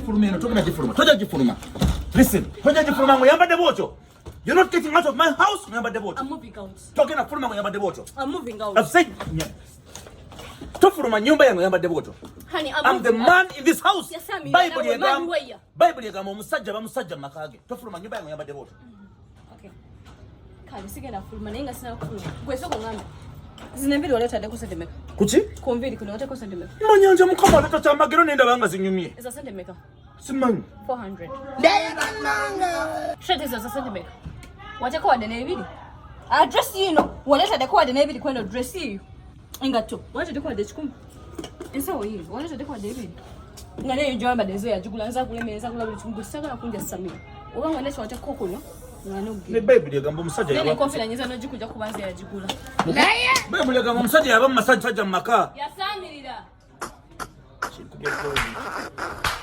gifuluma eno, togenda gifuluma, tojja gifuluma. Listen, tojja gifuluma ng'oyambadde bw'otyo. You're not getting out of my house ng'oyambadde bw'otyo. I'm moving out. Togenda fuluma ng'oyambadde bw'otyo. I'm moving out. I've said tofuluma nyumba yange oyambadde bw'otyo. Honey, I'm I'm the moving man in this house. Yes, I'm Bible here. egamba Man, where? Bible egamba omusajja aba musajja mu maka ge. Tofuluma nyumba yange oyambadde bw'otyo. Okay. Kale sigenda fuluma naye nga sina kufuluma. Gwe sooka ongambe. Zino enviiri wali otaddeko sente mmeka? Kuki? Ku nviiri kuno oteeko sente mmeka? Manyanja Mukama aleeta kyamagero naye ndaba nga zinyumye. Eza sente mmeka? Simanyi. 400. Shirt ezo za sente mmeka? Wateeko wadde n'ebiri? Ah, dress yino wali otaddeko wadde n'ebiri kweno dress yiyo. Engatto wali otaddeko wadde 100. Ensawo yiyo wali otaddeko wadde ebiri. Nga neyo gy'oyambadde nze yagigula, nze agula emmere, nze agula buli kimu. Gwe saagala kunja Samira. Oba nga nekyo kuno nga Ne nogge. Bible egamba omusajja Nene yaba enkofiira nyinza n'ogikujja kuba nze yagigula. Bible egamba omusajja yaba mu masajja mu maka. Yasaamirira. Kinkubye bulungi.